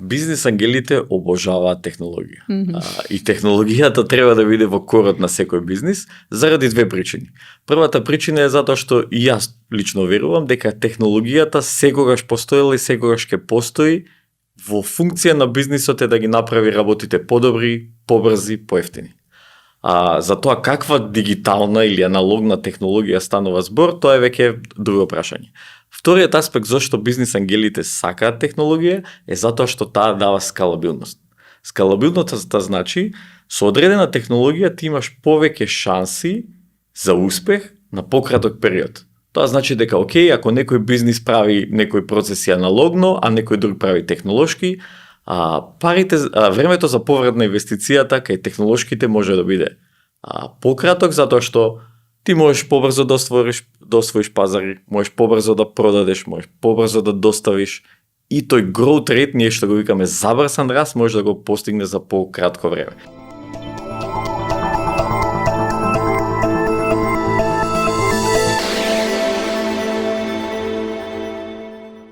Бизнис ангелите обожаваат технологија. И технологијата треба да биде во корот на секој бизнис заради две причини. Првата причина е затоа што и јас лично верувам дека технологијата секогаш постоела и секогаш ќе постои во функција на бизнисот е да ги направи работите подобри, побрзи, поевтини. За тоа каква дигитална или аналогна технологија станува збор, тоа е веќе друго прашање. Вториот аспект зашто бизнис ангелите сакаат технологија е затоа што таа дава скалабилност. Скалабилноста значи со одредена технологија ти имаш повеќе шанси за успех на пократок период. Тоа значи дека ако некој бизнис прави некои процеси аналогно, а некој друг прави технолошки, времето за поврат на инвестицијата кај технолошките може да биде пократок затоа што ти можеш побрзо да освоиш пазари, можеш побрзо да продадеш, можеш побрзо да доставиш и тој growth rate, ние што го викаме забрсан раст, може да го постигне за пократко време.